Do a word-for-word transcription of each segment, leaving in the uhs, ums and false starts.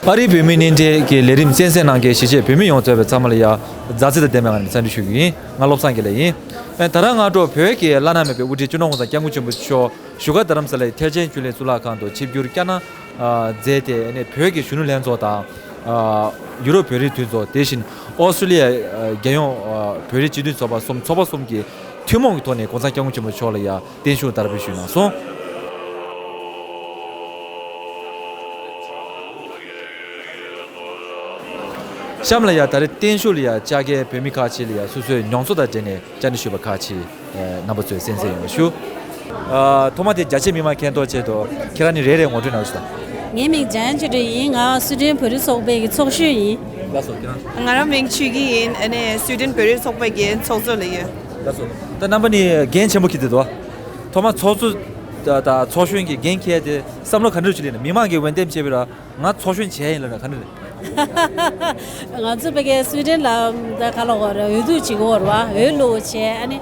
པར་རིས་བོད་མིའི་བརྙན་འཕྲིན་གྱི་ལས་རིམ་གསན་གཟིགས་གནང་མཁན་གཞིས་བྱེས་བོད་མི་ཡོངས་གཙོས་པའི་ཚང་མ་ལ་ཡ་མཛའ་བརྩེ་དང་ལྡན་པའི་ངང་ནས་འཚམས་འདྲི་ཞུ་གི་ཡིན། ང་བློ་བཟང་དགེ་ལེགས་ཡིན། ད་རང་སྔ་དྲོ་བོད་ཀྱི་བླ་ན་མེད་པའི་དབུ་ཁྲིད་སྤྱི་ནོར་༸གོང་ས་༸སྐྱབས་མགོན་ཆེན་པོ་མཆོག་བཞུགས་སྒར་རྡ་རམ་ས་ལའི་ཐེག་ཆེན་ཆོས་གླིང་གཙུག་ལག་ཁང་དུ་ཆིབས་བསྒྱུར་བསྐྱངས་གནང་མཛད་དེ། བོད་ཀྱི་གཞོན་ནུ་ལྷན་ཚོགས་དང་། ཡུ་རོབ་བོད་རིགས་མཐུན་ཚོགས། དེ་བཞིན་ཨོ་སི་ཀྲི་ལི་ཡ་རྒྱལ་ཡོངས་བོད་རིགས་སྤྱི་མཐུན་ཚོགས་པ་གསུམ། ཚོགས་པ་གསུམ་གྱིས་ཐུན་མོང་གི་ཐོག་ནས་༸གོང་ས་༸སྐྱབས་མགོན་ཆེན་པོ་མཆོག་ལ་ཡ་བརྟན་བཞུགས་དར་སྤེལ་ཞུས་གནང་སོང་། གཤམ་ལ་ཡ་ད་རེས་བརྟན་བཞུགས་ལ་ཡ་བཅར་མཁན་བོད་མི་ཁག་ཅིག་ལ་ཡ་སོ་སོའི་མྱོང་ཚོར་དང་འབྲེལ་ནས་བཅར་འདྲི་ཞུས་པ་ཁག་ཅིག་རྣམ་པ་ཚོས་གསན་གཟིགས་ཡོང་བ་ཞུ། ཐོག་མ་དེ་རྒྱ་ཆེ་མི་མང་མཁྱེན་རྟོགས་ཆེད་དུ་ཁྱེད་རང་ནི་རེ་རེ་ངོ་སྤྲོད་གནང་རོགས་ཞུ་དང་། ངའི་མིང་འཇམ་དབྱངས་ཆོས་སྒྲོན་ཡིན། ང་སུའི་ཌེན་བོད་རིགས་ཚོགས་པའི་གི་ཚོགས་གཞོན་ཡིན། ལགས་སོ། ཁྱེད་རང་། ང་རང་མིང་ཆོས་སྐྱིད་ཡིན། ཨ་ནི་སུའི་ཌེན་བོད་རིགས་ཚོགས་པའི་གི་ཚོགས་གཙོ་ལ་ཡོད། ལགས་སོ། ད་རྣམ་པ་ནི་འགན་ཆེན་པོ་འཁྱེར་ཏེ་འདུག་ཐོག་མ་ཚོགས་གཙོ་དང་ཚོགས་གཞོན་གྱི་འགན་འཁྱེར་ཏེ་བསམ་བློ་ག་འདྲ་ཅིག་སླེབས་ནས། མི་མང་གིས་འོས་འདེམས་བྱས་པ་ར་ང་ཚོགས་གཞོན་བྱས་ཡིན་ལབ་ན་ག་འདྲ་རེད། ང་ཚོ་ཕ་གིའི་སུའི་ཌེན་ལ་ད་ག་ལབ་དགོས་རེད། འོས་བསྡུ་བྱེད་ཀྱི་ཡོད་རེད་པ། འོས་བླུགས་བྱས། ཨ་ནི་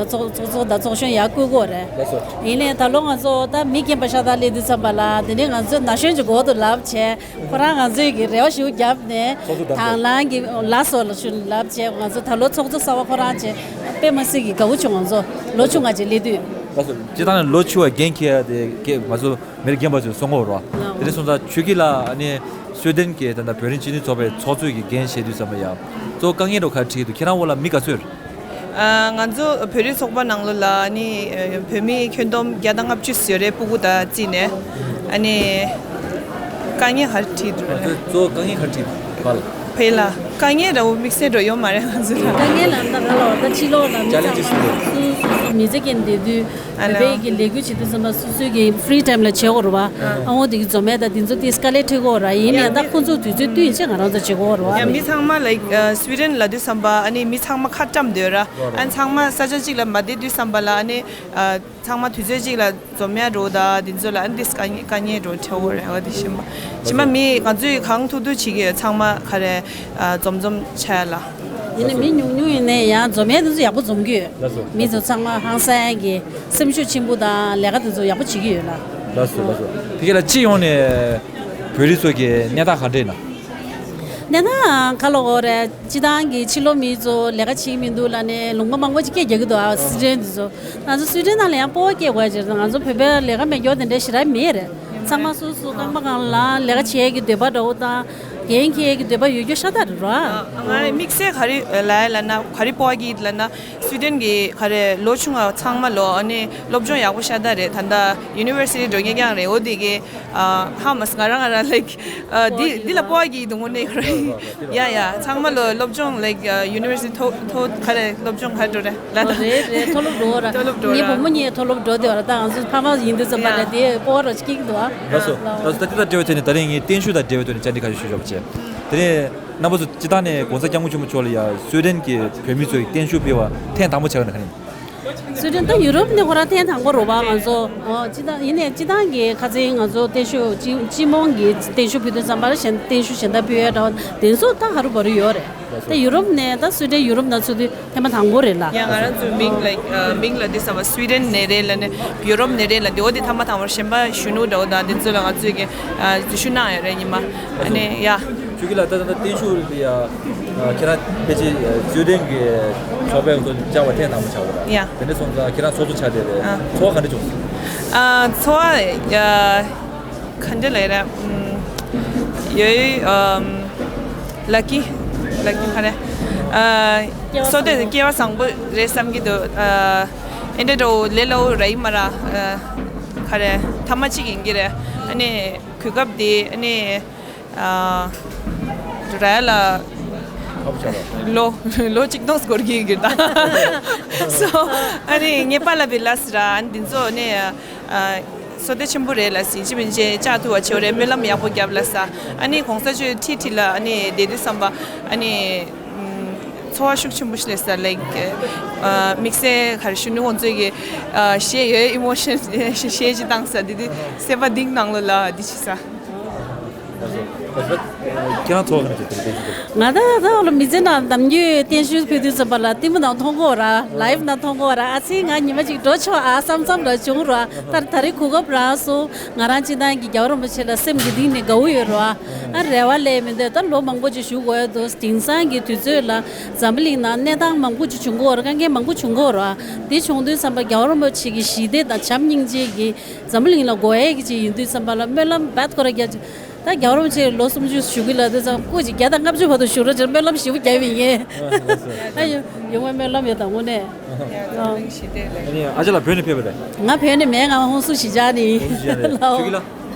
ཚོགས་ཚོགས་གཙོ་དང་ཚོགས་གཞོན་ཡར་བསྐོ་གི་ཡོད་རེད། ལགས་སོ། ཡིན་ནའི་ད་ལོ་ང་ཚོ་ད་མི་རྒན་པ་ཤ་སྟག་སླེབས་དུས་ཙམ་པ་ལ། དེ་ནས་ང་ཚོ་ན་གཞོན་གྱི་འགོ་དུ་ལབ་བྱས། ཁོ་རང་ང་ཚོའི་གི་རེ་བ་ཞིག་བརྒྱབ་ནས། ཚོགས་གཙོ་བདམས་དང་བླངས་ཀྱི་ལགས་སོ་ལ་ཞུ་ལབ་བྱས། ང་ཚོ་ད་ལོ་ཚོགས་གཙོ་གསར་པ་ཁོ་རང་བྱས། དཔེ་མ་སྲིད་ཀྱི་དགའ་བོ་བྱུང་། ང་ཚོ་ལོ་ཆུང་ང་ཅིག་སླེབས་དུས། ལགས་སོ། སྤྱིར་བཏང་ནས་ལོ་ཆུང་བ་འགན་འཁྱེར་ཡ་དེ་གི་ང་ཚོ་མི་རྒན་པ་ཚོས་གསུང་གི་ཡོད་རེད་པ། དེ་འདྲ་སོང་ཙང་ཁྱོད་ཀྱིས་ལ་ཨ་ནི་སུའི་ཌེན་གྱི་ད་ལྟ་བོད་རིགས་སྤྱི་མཐུན་ཚོགས་པའི་ཚོགས་གཙོ་གི་འགན་བཞེས་དུས་ཙམ་པ་ཡ། གཙོ་བོ་དཀའ་ངལ་འདྲ་བོ་ག་རེ་འཕྲད་ཀྱི་འདུག་ཁྱེད་རང་འོག་ལ་མི་ག་ཚོད་ཡོད་རེད། ཨ། ང་ཚོ་བོད་རིགས་ཚོགས་པ་ནང་ལོགས་ལ་ནི་བོད་མི་ཁྱོན་བསྡོམས་བརྒྱ་དང་ལྔ་བཅུ་ཙམ་ཡོད་རེད། སྤུ་གུ་དང་བརྩིས་ནས། ཨ་ནི་དཀའ་ངལ་ག་རེ་འཕྲད་ཀྱི་འདུག་ང་ཚོ་གཙོ་བོ་དཀའ་ངལ་ག་རེ་འཕྲད་ཀྱི་འདུག་ག་ལ། བོད་ལ་དཀའ་ངལ་འདྲ་བོ་དམིགས་བསལ་འདྲ་བོ་ཡོད་མ་རེད། ང་ཚོ་ལ་དཀའ་ངལ་ལ་ད་ག་ལ་བ། ད་ཕྱི་ལོགས་ལ་མི་ཚང་མ་སུ་སུ་སུ་མི་ཚེ་སྐྱེལ་བསྡད་དུས། ཨ་ལ། བོད་པའི་གི་ལས་འགུལ་བྱེད་དུས་ཙམ་པ་སོ་སོའི་གི་ཕི་རི་ཊའིམ་ལ་བྱེད་དགོས་རེད་པ། ཨ། ཨ་འོ་དེ་གི་འཛོམས་ཡས་དང་དེ་ཚོ་དེ་དཀའ་ལས་འཕྲད་ཀྱི་ཡོད་རེད། ཡིན་ནའི་ཡང་ད་ཁོང་ཚོ་དུས་ཚོད་བསྟུན་བྱས་ང་རང་ཚོ་བྱེད་ཀྱི་ཡོད་རེད་པ། ཡང་མི་ཚང་མ་ལའིཀ་ཨ་སུའི་ཌེན་ལ་དུས་ཙམ་པ་ཨ་ནི་མི་ཚང་མ་ཁ་བཀྲམ་སྡོད་ར། ཨ་ནི་ཚང་མ་ས་ཆ་གཅིག་ལ་མ་བསྡད་དུས་ཙམ་པ་ལ་ཨ་ནི་ཨ་ཚང་མ་དུས་ཚོད་གཅིག་ལ་འཛོམས་ཡ་འདྲ་བོ་དང་དེ་ཚོ་ལ་ཨ་ནི་དེ་དཀའ་ངལ་དཀའ་ངལ་འདྲ་བོ་འཕྲད་ཀྱི་ཡོད་རེད་པ། དེ་ཞིམ་པ་ཞིམ་པ་མི་ང་ཚོས་གང་ཐུབ་ཐུབ་བྱེད་ཀྱི་ཡོད། ཚང་མ་ག་རེ་ཨ་འཛོམས་འཛོམས་ཆགས་ཡ་ལ། ཡིན་ནའི་མི་ཉུང་ཉུང་ཡིན་ནའི་ཡང་འཛོམས་ཡས་དེ་ཚོ་ཡག་པོ་འཛོམས་ཀྱི་ཡོད། ལགས་སོ། མི་ཚོ་ཚང་མ་ཧང་སང་གི་སེམས་ཤུགས་ཆེན་པོ་དང་ལས་ཀ་དེ་ཚོ་ཡག་པོ་བྱེད་ཀྱི་ཡོད་ལ། ལགས་སོ། ལགས་སོ། ཕ་གི་ལ་སྤྱི་ཡོངས་ནས་བོད་རིགས་ཚོ་གི་གནས་སྟངས་ག་འདྲ་ཡིན་ན། གནས་སྟངས་ག་ལབ་དགོས་རེད། སྤྱིར་བཏང་གི་ཕྱི་ལོགས་མི་ཚོ་ལས་ཀ་བྱེད་ཀྱི་མི་འདུག་ལབ་ནས་ལུང་པ་མང་པོ་ཅིག་སྐད་རྒྱག་གི་འདུག་ཨ་སུའི་ཌེན་དེ་ཚོ། ང་ཚོ་སུའི་ཌེན་ནང་ལ་ཡང་སྤོབས་པ་སྐྱེ་དགོས་ཅེས། ང་ཚོ་བོད་པའི་ལས་ཀ་མེད་རྒྱུ་དེ་འདྲ་ཞེ་དྲག་མེད་རེད། ཚང་མ་སོ་སོ་རྐང་པ་སྒང་ལ་ལས་ཀ་བྱེད་ཀྱི་འདོད་པ་འདྲ་བོ་དང་། འགན་འཁྱེར་གྱི་འདོད་པ་ཡོད་རྒྱུ་ཤ་སྟག་རེད་ར། ང་དམིགས་བསལ་ག་རེ་ལབ་ཡ་ལབ་ན་ག་རེ་སྤོབས་པ་སྐྱེ་ལབ་ན། སུའི་ཌེན་གྱི་ག་རེ་ལོ་ཆུང་བ་ཚང་མ་ལོ་ཨ་ནི་སློབ་སྦྱོང་ཡག་པོ་ཤ་སྟག་རེད། ད་ལྟ་ཡུ་ནི་ཝར་སི་ཊི་འགྲོ་མཁན་རྐྱང་རེད། འོ་དེ་གི་ཨ་ཧ་མ་སི་ང་རང་ང་རང་ལའིཀ་ཨ་འདི་འདི་ལ་སྤོབས་པ་སྐྱེ་འདུག་དངོས་གནས་ཁོ་རང་། ཡ་ཡ་ཚང་མ་ལོ་སློབ་སྦྱོང་ལའིཀ་ཨ་ཡུ་ནི་ཝར་སི་ཊི་མཐོ་མཐོ་ག་རེ་སློབ་སྦྱོང་ག་རེ་འགྲོ་རེད་ལ། ཨོ་རེད་རེད། མཐོ་སློབ་འགྲོ་ར། མཐོ་སློབ་འགྲོ་ངའི་ར། བུ་མོ་གཉིས་མཐོ་སློབ་འགྲོ་བསྡད་པ་ར། ད་ང་ཚོ་ཕ་མ་ཡིན་དུས་ཙམ་པ་ལ་ཡ་དེ་སྤོབས་པ་རོ་ཅིག་སྐྱེ་གི་འདུག་ཨ། ལགས་སོ། ལགས་སོ། ད་དེ་དང་འབྲེལ་བའི་ཐད་ནས་ད་རིང་ངས་བརྟན་བཞུགས་དང་འབྲེལ་བའི་ཐོག་ནས་བཅར་འདྲི་ཁ་ཤས་ཞུ་ཆོག་པ་བྱས། དེ་ནས་རྣམ་པ་ཚོ་སྤྱིར་བཏང་ནས་༸གོང་ས་༸སྐྱབས་མགོན་ཆེན་པོ་མཆོག་ལ་ཡ་སུའི་ཌེན་གྱི་བོད་མི་ཚོས་བརྟན་བཞུགས་ཕུལ་བ་ཐེངས་དང་པོ་ཆགས་ཡོད་ན་ག་རེ་ཡིན། སུའི་ཌེན་ད་ཡུ་རོབ་ནས་ཁོ་རང་ཐེངས་དང་པོ་རེད་པ། ང་ཚོ་ཨོ་སྤྱིར་བཏང་ཡིན་ནའི་སྤྱིར་བཏང་གི་ཁ་སང་ང་ཚོ་བརྟན་བཞུགས་སྤྱི་སྤྱི་དམངས་ཀྱི་བརྟན་བཞུགས་ཕུལ་དུས་ཙམ་པ་ལ་གཞན་བརྟན་བཞུགས་གཞན་དག་ཕུལ་ཡ་འདྲ་བ་དེ་ཚོ་ད་ག་རུ་བ་རུ་ཡོད་རེད། ད་ཡུ་རོབ་ནས་ད་སུའི་ཌེན་ཡུ་རོབ་ནང་ཚུད་དུས་ཐེངས་མ་དང་པོ་རེད་ལ། ཡང་ང་རང་ཚོའི་མིང་ལ་ཨ་མིང་ལ་འདི་ཟེར་བ་སུའི་ཌེན་ནས་རེད་ལབ་ནས་ཡུ་རོབ་ནས་རེད་ལབ་ནས། འོ་དེ་ཐེངས་མ་དང་པོར་གཞན་པ་གཞོན་ནུ་འདྲ་བོ་དང་དེ་ཚོ་ལ་ང་ཚོས་ཀྱི་ཨ་འཛུལ་ཞུགས་གནང་ཡོད་རེད། ཉི་མ་ཨ་ནི་ཡ། ཆོས་སྐྱིད་ལགས། ད་ད་ལྟ་བརྟན་བཞུགས་ལ་ཡ་ཨ་ཁྱེད་རང་ཕལ་ཆེར་ཨ་སུའི་ཌེན་གྱི་ཚོགས་པའི་ཚོགས་བཅར་བ་ཐེངས་དང་པོ་ཆགས་པ་རེད། ཡ། དེ་འདྲ་སོང་ཙང་ཁྱེད་རང་ཚོགས་གཙོ་ཆགས་བསྡད་རེད། ཨ། ཚོར་བ་ག་འདྲ་བྱུང་སོང་། ཨ་ཚོར་བ་ཡ། ག་འདྲ་ལབ་ཡ་རེད། ཨམ། ཡོད་ཡོད། ཨམ། ལ་ཀི། ལ་ཀི་ག་རེ། ཨ། བསོད་བདེ་སྐལ་བ་བཟང་པོ་རེད་བསམ་གྱི་འདུག་ཨ། ཨེ་འདྲ་འདྲ་བོ་ལས་སླ་བོ་རག་གི་མ་རེད། ཨ། ག་རེ་ཐེངས་མ་གཅིག་ཡིན་གྱི་རེད། ཨ་ནི་གོ་སྐབས་དེ་ཨ་ནི་ཨ། རག་ཡ་ལ་ཁག་པོ་ཆགས་པ། ལོ་ལོ་གཅིག་སྟོང་འགོར་གྱི་ཡོད་གི་རེད་ད། སོ་ཨ་ནི་ངའི་པཱ་ལགས་པའི་ལགས་སེ་ར། ཨ་ནི་འདི་ཚོ་ནི་ཨ། བསོད་བདེ་ཆེན་པོ་རེད་ལབ་ཟེར། ཅི་མིན་ཅི་བཅར་ཐུབ་པ་བྱེད་རེད། སྨོན་ལམ་ཡག་པོ་རྒྱབ་ལབ་ཟེར། ཨ་ནི་གོང་ས་མཆོག་ཁྲིད་ཁྲིད་ལ་ཨ་ནི་བསྡད་དུས་ཙམ་པ་ཨ་ནི་ཚོར་བ་ཤུགས་ཆེན་པོ་ཞིག་སླེབས་ས་ལེགས། ཨ་དམིགས་བསལ་ག་རེ་གཞོན་ནུ་ཁོང་ཚོས་ཀྱི་ཨ་བཤད་ཡོད་ཨི་མོ་ཤན་བཤད་ཅིག་བཏང་ས་དེ་དུས་སེམས་པ་གཏིང་ནང་ལོགས་ལ་འདི་བྱེད་ས། ཁྱེད་རང་ཚོ་ག་ནས་ཀྱི་དེ་རེད། ང་ད་ད་ལ་མི་ཚེ་ནང་ནམ་རྒྱུན་བརྟན་བཞུགས་ཕུལ་དུས་ཙམ་པ་ལ་ལྟད་མོ་ནང་མཐོང་གོ་ར་ལའིབ་ནང་མཐོང་གོ་ར་ཨ་ཚེ་ང་ཉི་མ་གཅིག་འགྲོ་ཆོག་ཨ་བསམ་བསམ་ར་བྱུང་ར་ད་ད་རེས་གོ་སྐབས་རག་སོང་། ང་རང་སྤྱི་བཏང་གི་རྒྱལ་བ་རིན་པོ་ཆེ་ལ་སེམས་ཀྱི་གཏིང་ནས་དགའ་བོ་ཡོད་ར་ཨ་རེ་བ་ལས་མི་འདོད་ད་ལོ་མང་པོ་ཅིག་བཞུགས་དགོས་ཡོད་འདུག་དེང་སང་གི་དུས་ཚོད་ལ་འཛམ་བུ་གླིང་ནང་གནས་སྟངས་མང་པོ་ཅིག་བྱུང་གོ་ར་དཀའ་ངལ་མང་པོ་བྱུང་གོ་ར་དེ་བྱུང་དུས་ཙམ་པ་རྒྱལ་བ་རིན་པོ་ཆེ་གི་ཞི་བདེ་དང་བྱམས་སྙིང་རྗེ་གི་འཛམ་བུ་གླིང་ལ་དགོས་ཡས་ཀྱི་ཅིག་ཡིན་དུས་ཙམ་པ་ལ་སྨོན་ལམ་རྦད་ཁོ་ར་རྒྱ་ད་རྒྱལ་བ་རིན་པོ་ཆེ་ལོ་སུམ་ཅུ་བཞུགས་ཀྱི་ལ་དེ་ཙམ་སྐུ་ཅིག་བརྒྱ་དང་ལྔ་བཅུ་བར་དུ་བཞུགས་རོགས་བྱས་སྨོན་ལམ་ཞེ་པོ་རྒྱག་པ་ཡིན། ཨ་ཡོང་ཡོང་བའི་སྨོན་ལམ་ཡོད་དང་དངོས་གནས། ཨ་ནི་ཨ་ཅག་ལགས་བོད་ནས་ཕེབས་པ་རེད། ང་བོད་ནས་མེད་ང་ཧོན་སུར་གཞིས་ཆགས་ནས་ཡིན། ལའོ།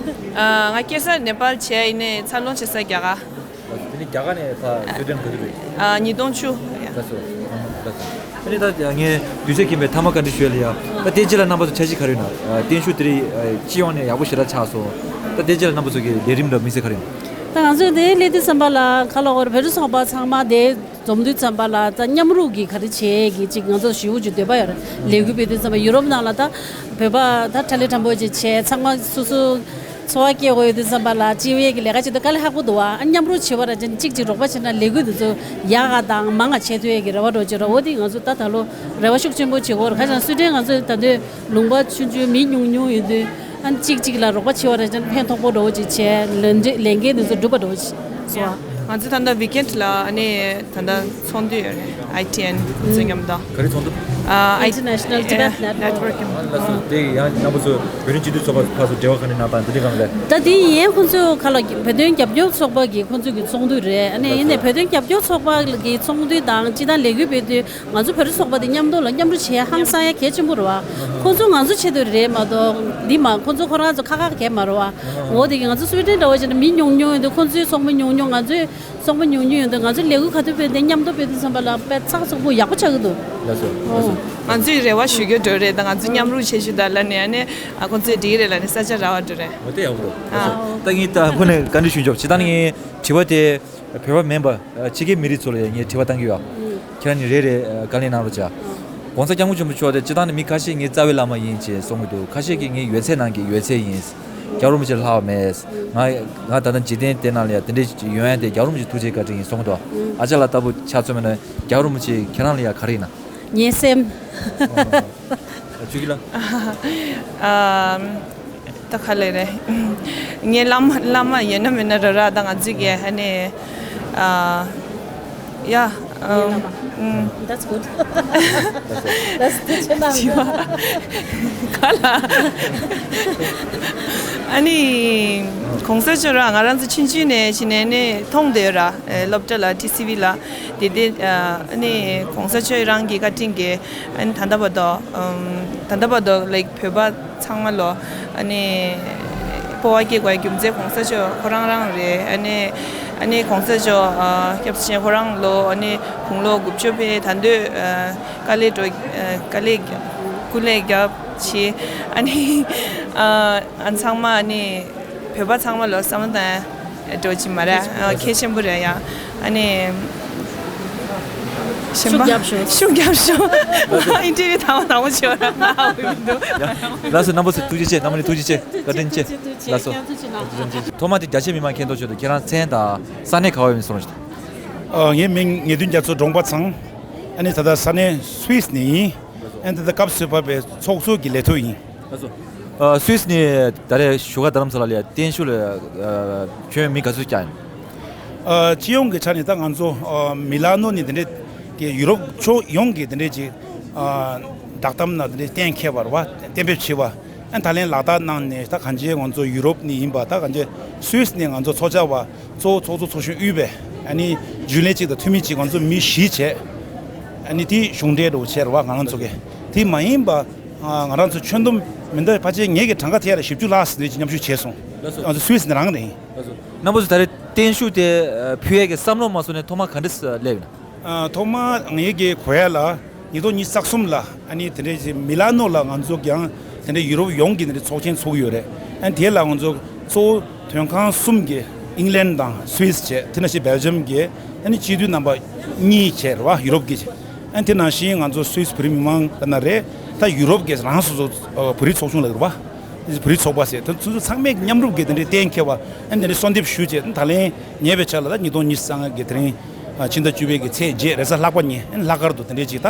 ཨ་ང་སྐྱེས་ས་ནེ་པཱལ་བྱས་ཡིན་ནས་འཚར་ལོངས་བྱེད་ས་རྒྱ་གར། དེ་ནི་རྒྱ་གར་ནས་ཕར་སུའི་ཌེན་ག་དུས་རེད། ཨ་ཉིས་སྟོང་བཅུ། ལགས་སོ། ལགས་སོ། ཨ་ནི་ད་ངས་དུས་ཚོད་ཁྱིམ་པའི་ཐ་མ་བཀའ་འདྲི་ཞུ་ཡ་ལ་ཡ། ད་བསྟན་འཛིན་ལགས་རྣམ་པ་ཚོ་འཆར་གཞི་ག་རེ་ཡོད་ན། བརྟན་བཞུགས་དེ་རིང་སྤྱི་ཡོངས་ནས་ཡག་པོ་ཞེ་དྲག་ཆགས་སོང་། ད་བསྟན་འཛིན་ལགས་རྣམ་པ་ཚོ་གི་ལས་རིམ་དང་དམིགས་བསལ་ག་རེ་ཡོད། ད་ང་ཚོས་དེ་སླེབས་དུས་ཙམ་པ་ལ་ཁ་ལོ་གོར་བོད་རིགས་ཚོགས་པ་ཚང་མ་དེ་འཛོམས་དུས་ཙམ་པ་ལ་ད་མཉམ་རུབ་ཀྱི་ག་རེ་བྱེད་ཀྱི་ཅིག་ང་ཚོ་ཞེ་པོ་ཅིག་འདོད་པ་ཡོད་རེད། ལས་འགུལ་སྤེལ་དུས་ཙམ་པ་ཡུ་རོབ་ནང་ལ་ད་བོད་པ་ད་ཁྲ་ལེ་ཁྲ་འབོ་ཅིག་བྱས་ཚང་མ་སོ་སོ། འཚོ་བ་སྐྱེལ་དགོས་ཡོད་དུས་ཙམ་པ་ལ་སྤྱི་བའི་གི་ལས་ཀ་བྱེད་དུས་དཀའ་ལས་ཁག་པོ་འདུག་བ། ཨ་མཉམ་རུབ་བྱེད་པ་ར་ཅན་གཅིག་གཅིག་རོགས་པ་བྱེད་ན་ལས་འགུལ་འདི་ཚོ་ཡག་ག་དང་མང་ང་བྱེད་ཐུབ་ཡས་ཀྱི་རེ་བ་འགྲོ་བྱེད་ར་འོ་དེ་ང་ཚོ་ད་ད་ལོ་རེ་བ་ཤུགས་ཆེན་པོ་བྱེད་དགོས་ར་ཁ་བྱང་སུའི་ཌེན་ང་ཚོ་ད་དུས་ལུང་པ་ཆུང་ཆུང་མི་ཉུང་ཉུང་ཡོད་དུས་ཨ་གཅིག་གཅིག་ལ་རོགས་པ་བྱེད་པ་ར་ཅན་ཕན་ཐོགས་པོ་འགྲོ་བྱེད་བྱས་ལས་འབྲེལ་ལས་འགན་འདི་ཚོ་སྒྲུབ་པ་འགྲོ་བྱེད་སོ། ང་ཚོ་ད་ལྟ་ཝི་ཀེན་ཌི་ལ་ཨ་ནི་ད་ལྟ་ཚོགས་འདུ་ཡོད་རེད། ཨའི་ཊི་ཨེན་ཁོ་ཚོ་མཉམ་དུ། ག་རེ་ཚོགས་འདུ། ཨ་ཨའི་ཊི་ཨེན་International Tibet Network། ལགས་སོ། དེ་ཡང་རྣམ་པ་ཚོ་བོད་རིགས་སྤྱི་མཐུན་ཚོགས་པ་ཕར་ཚུར་འབྲེལ་བ་ག་ནས་གནང་སྟངས་འདི་འདྲ་གང་ལས། ད་དེ་ཡིན་ཁོང་ཚོས་ཁ་ལ་བོད་དོན་རྒྱབ་སྐྱོར་ཚོགས་པ་གི་ཁོང་ཚོ་གི་ཚོགས་འདུ་རེད། ཨ་ནི་ཡིན་ནའི་བོད་དོན་རྒྱབ་སྐྱོར་ཚོགས་པ་གི་ཚོགས་འདུ་དང་སྤྱི་བཏང་ལས་འགུལ་སྤེལ་དུས་ང་ཚོ་བོད་རིགས་ཚོགས་པ་དེ་མཉམ་དུ་ལ་མཉམ་རུབ་བྱེད་ཧང་སང་ཡ་གལ་ཆེན་པོ་རེད་བ། ཁོང་ཚོ་ང་ཚོ་ཆེད་དུ་རེད་མ་གཏོགས་འདི་མ་ཁོང་ཚོ་ཁོ་རང་ཚོ་ཁ་ཁ་གལ་མ་རེད་བ། འོ་དེ་གི་ང་ཚོ་སུའི་ཌེན་འདྲ་བོ་བྱས་ན་མི་ཉུང་ཉུང་ཡོད་དུས་ཁོང་ཚོའི་ཚོགས་མི་ཉུང་ཉུང་ང་ཚོའི་ཚོགས་མི་ཉུང་ཉུང་ཡོད་དུས་ང་ཚོའི་ལས་འགུལ་ག་དུས་སྤེལ་དེ་མཉམ་དུ་སྤེལ་དུས་ཙམ་པ་ལ་དཔེ་ཚགས་ཚུད་པོ་ཡག་པོ་ཆགས་ཀྱི་འདུག་ལགས་སོ་ལགས་སོ། ང་ཚོས་རེ་བ་ཞུ་རྒྱུ་འགྲོ་རེད་ད་ང་ཚོ་མཉམ་རུབ་བྱེད་ཞུ་ད་ལ་ནས་ཨ་ནི་ཁོང་ཚོས་འགྲིག་རེད་ལ་ནི་ས་ཆ་རག་པ་འགྲོ་རེད། འོ་དེ་ཡག་པོ་འདུག་ལགས་སོ། ད་ངས་ད་ཁོ་ནས་བཀའ་འདྲི་ཞུ་ཆོག་ཅི་ད་ནི་ངས་དྲི་བ་དེ་བོད་པ་མིན་པ་ཕྱི་རྒྱལ་མི་རིགས་ཚོ་ལ་ངས་དྲི་བ་བཏང་གི་ཡོད། ཁྱེད་རང་ནི་རེ་རེ་བཀའ་ལན་གནང་རོགས་བྱ། ༸གོང་ས་༸སྐྱབས་མགོན་ཆེན་པོ་མཆོག་དེ་སྤྱི་བཏང་ནས་མི་ཁ་ཤས་ངའི་རྩ་བའི་བླ་མ་ཡིན་ཅེས་གསུང་གི་འདུག་ཁ་ཤས་ཀྱིས་ངའི་ཡོད་ཚད་ནང་གི་ཡོད་ཚད་ཡིན། རྒྱལ་བ་རིན་པོ་ཆེ་ལྷག་མེད། ང་ང་ད་ལྟ་འཇིག་རྟེན་དེ་ནང་ལ་ཡ་དེ་འདྲའི་ཡོང་ཡ་དེ་རྒྱལ་བ་རིན་པོ་ཆེ་ཐུགས་རྗེ་བཀའ་དྲིན་ཡིན་གསུང་གི་འདུག་ཨ་ཅག་ལགས་ལྟ་བུ་ཆ་མཚོན་པ་ན་རྒྱལ་བ་རིན་པོ་ཆེ་ཁྱེད་རང་ལ་ཡ་ག་རེ་ཡིན་ན། ངའི་སེམས། ཨ་ཅུ་གི་ལ། ཨམ། ད་ག་ལེ་རེད། ངའི་བླ་མ་བླ་མ་ཡོད་ན་མེད་ན་ར་ར་ད་ང་ཚོས་ཀྱི་ཨ་ནི། ཨ། ཡ། ཨམ། ཨམ། That's good. That's good. ཅི་བ། ག་ལ། ཨ་ནི། གོང་ས་མཆོག་རང་ང་རང་ཚོ་ཆུང་ཆུང་ནས་ཕྱིན་ནས་ནི་མཐོང་བསྡད་ཡོད་ར། ཨེ་སློབ་གྲྭ་ལ་ཊི་སི་ཝི་ལ། དེ་དེ་ཨ་ནི་གོང་ས་མཆོག་རང་གི་བཀའ་དྲིན་གྱིས་ཨ་ནི་ད་ལྟ་བར་དུ་ཨམ་ད་ལྟ་བར་དུ་ལའིཀ་བོད་པ་ཚང་མ་ལོ་ཨ་ནི་སྤོབས་པ་སྐྱེ་དགོས་རྒྱུ་མཚན་གོང་ས་མཆོག་ཁོ་རང་རང་རེད། ཨ་ནི་ཨ་ནི་གོང་ས་མཆོག་ཨ་སྐྱབས་རྗེ་ཁོ་རང་ལོ་ཨ་ནི་དགུང་ལོ་དགུ་བཅུ་ཕེབས་ད་འདོད་ཨ་དཀའ་ལས་འགྲོ་ཨ་དཀའ་ལས་སྐུ་ལས་རྒྱབ་བྱེད་ཨ་ནི་ཨ་ཨ་ཚང་མ་ཨ་ནི། བོད་པ་ཚང་མ་ལོ་བསམ་བློ་བཏང་ཡ་འགྲོ་ཅི་མ་རེད། ཨ་གལ་ཆེན་པོ་རེད་ཡ། ཨ་ནི། གཞན་པ། ཤུགས་རྒྱབ་ཤོག་ཤུགས་རྒྱབ་ཤོག་ཨིན་ཊར་བིའུ་དང་པོ་དང་པོ་བྱེད་པ་རེད་ང་ཨ་འོས་མི་འདུག་ལགས་སོ། རྣམ་པ་ཚོ་ཐུགས་རྗེ་ཆེ། རྣམ་པ་ནི་ཐུགས་རྗེ་ཆེ། བཀའ་དྲིན་ཆེ། ལགས་སོ། ཐོག་མ་དེ་རྒྱ་ཆེ་མི་མང་མཁྱེན་རྟོགས་ཆེད་དུ་ཁྱེད་རང་མཚན་དང་ས་གནས་ག་བ་ཡིན་གསུངས་རོགས་ཞུ། ཨ་ངའི་མིང་ངེས་དོན་རྒྱ་མཚོ་འབྲོང་པ་ཚང་། ཨ་ནི་ད་ལྟ་ས་གནས་སུད་སི་ནས་ཡིན། ཨ་ནི་ད་ལྟ་སྐབས་སུ་བབས་པའི་ཚོགས་གཙོ་གི་ལས་ཐོག་ཡིན། ལགས་སོ། ཨ་སུད་སི་ནས་ད་རེས་བཞུགས་སྒར་རྡ་རམ་ས་ལ་ལ་བརྟན་བཞུགས་ལ་ཨ་ཁྱོན་མི་ག་ཚོད་བསྐྱངས་ཡིན། ཨ་སྤྱི་ཡོངས་ཀྱི་ཆ་ནས་ད་ང་ཚོ་ཨ་མི་ལ་ནོ་ནས་དེ་འདྲའི་གི་ཡུ་རོབ་ཕྱོགས་ཡོངས་ཀྱི་དེ་འདྲའི་ཅིག་ཨ་བསྒྲགས་གཏམ་ན་དེ་འདྲའི་གཏན་འཁེལ་བ་རེད་བ། གཏན་འབེབས་བྱས་པ། ཨ་ད་ལན་ལག་བསྟར་གནང་ནས་ད་གང་ཅི་ང་ཚོ་ཡུ་རོབ་ནས་ཡིན་པ་ད་གང་ཅི་སུད་སི་ནས་ང་ཚོ་ཚོགས་བཅར་བ་གཙོ་བོ་ཚོགས་གཙོ་ཚོགས་གཞོན་དབུས་པའི་ཨ་ནི་རྒྱུན་ལས་གཅིག་དང་འཐུས་མི་གཅིག་ང་ཚོ་མི་བཞི་བྱས། ཨ་ནི་དེ་གཞུང་འབྲེལ་འགྲོ་བྱས་རེད་བ་ང་རང་ཚོ་གི། དེ་མ་ཡིན་པ་ང་རང་ཚོ་ཁྱོན་བསྡོམས་མི་འདྲ་ཕལ་ཆེར་ངེད་ཀྱི་གྲངས་ཀ་དེ་ལ་བཞི་བཅུ་ལྷག་ཙམ་ཅིག་མཉམ་ཞུགས་བྱས་སོང་། ལགས་སོ། ང་ཚོ་སུད་སི་ནས་རང་རེད། ལགས་སོ། རྣམ་པ་ཚོ་ད་རེས་བརྟན་བཞུགས་དེ་ཕུལ་ཡས་ཀྱི་བསམ་བློ་མ་བཟོ་ནས་ཐོག་མ་ག་འདྲ་སླེབས་ཡིན་ན། ཨ་ཐོག་མ་ངེད་ཀྱི་གོ་ཡ་ལ་ཉིས་སྟོང་ཉི་ཤུ་རྩ་གསུམ་ལ་ཨ་ནི་དེ་འདྲའི་ཅིག་མི་ལ་ནོ་ལ་ང་ཚོ་ཀྱང་དེ་འདྲའི་ཡུ་རོབ་ཡོངས་ཀྱི་དེ་འདྲའི་ཚོགས་ཆེན་ཚོགས་ཀྱི་ཡོད་རེད། ཨ་ནི་དེ་ལ་ང་ཚོ་གཙོ་བོ་དོན་ཁང་གསུམ་གྱི་ཨིང་ལན་དང་སུད་སི་བྱས་དེ་ནང་བཞིན་སྦེལ་ཇམ་གྱི་ཨ་ནི་སྤྱི་འཐུས་རྣམ་པ་གཉིས་བྱས་རེད་བ་ཡུ་རོབ་ཀྱི། ཨ་ནི་དེ་ནང་བཞིན་ང་ཚོ་སུད་སི་བོད་རིགས་མི་མང་ལ་ན་རེད། ད་ཡུ་རོབ་ཀྱི་རང་སོ་སོ་བོད་རིགས་ཚོགས་ཆུང་ལ་རེད་བ། བོད་རིགས་ཚོགས་པ་ཟེར་དེ་ཚོ་ཚང་མས་མཉམ་རུབ་ཀྱིས་དེ་འདྲའི་གཏན་འཁེལ་བ་ཨ་ནི་དེ་འདྲའི་གསོལ་འདེབས་ཞུས་བྱས་ད་ལན་ཉེ་བའི་ཆར་ལ་ད་ཉིས་སྟོང་ཉི་ཤུ་རྩ་ལྔ་གི་དེ་རིང་ཕྱི་ཟླ་བཅུ་པའི་གི་ཚེས་བརྒྱད་རེས་གཟའ་ལྷག་པ་ཉིན་ལྷག་དཀར་དུ་དེ་འདྲའི་ཅིག་ད་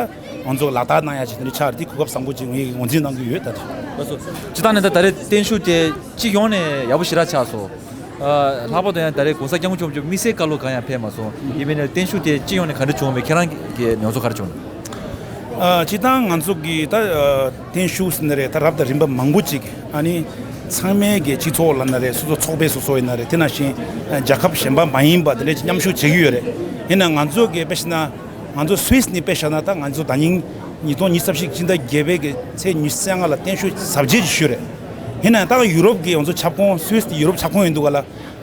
ང་ཚོ་ལག་བསྟར་གནང་ཡ་ཅིག་དེ་འདྲའི་ཆགས་རེད། དེ་གོ་སྐབས་བཟང་པོ་ཅིག་ངས་ངོས་འཛིན་གནང་གི་ཡོད་ད། ལགས་སོ། སྤྱིར་བཏང་ནས་ད་ད་རེས་བརྟན་བཞུགས་དེ་སྤྱི་ཡོངས་ནས་ཡག་པོ་ཞེ་དྲག་ཆགས་སོང་། ལྷག་པར་དུ་ཡང་ད་རེས་༸གོང་ས་༸སྐྱབས་མགོན་ཆེན་པོ་མཆོག་དམིགས་བསལ་བཀའ་སློབ་གང་ཡང་ཕེབས་མ་སོང་། ཡིན་པས་ན་བརྟན་བཞུགས་དེ་སྤྱི་ཡོངས་ནས་ག་འདྲ་བྱུང་བས་ཁྱེད་རང་གི་མྱོང་ཚོར་ག་རེ་བྱུང་། ཨ། སྤྱིར་བཏང་ང་ཚོ་གི་ད་ཨ་བརྟན་བཞུགས་ཟེར་ན་རེད། ད་རབ་དང་རིམ་པ་མང་པོ་ཅིག་ཨ་ནི་ཚང་མའི་གི་སྤྱི་ཚོགས་ལབ་ན་རེད། སོ་སོ་ཚོགས་པའི་སོ་སོ་ཡིན་ན་རེད། དེ་ནང་བཞིན་ཨ་རྒྱལ་ཁབ་གཞན་པ་མ་ཡིན་པ་དེ་འདྲས་ཅིག་མཉམ་ཞུགས་བྱེད་ཀྱི་ཡོད་རེད། ཡིན་ན་ང་ཚོ་གི་དཔེ་བཞག་ན་ང་ཚོ་སུད་སི་ནས་དཔེ་བཞག་ན་ད་ང་ཚོ་ད་ཉིན་ཉིས་སྟོང་ཉི་ཤུ་རྩ་བཞི་ཕྱི་ཟླ་བརྒྱད་པའི་གི་ཚེས་ཉི་ཤུ་རྩ་ལྔ་ལ་བརྟན་བཞུགས་གཟབ་རྒྱས་ཅིག་ཞུས་རེད། ཡིན་ན་ད་ཡུ་རོབ་གི་ང་ཚོ་ཁྱབ་ཁོངས་སུད་སི་དེ་ཡུ་རོབ་ཁྱབ་ཁོངས་ཡིན་འདུག་ག་ལ།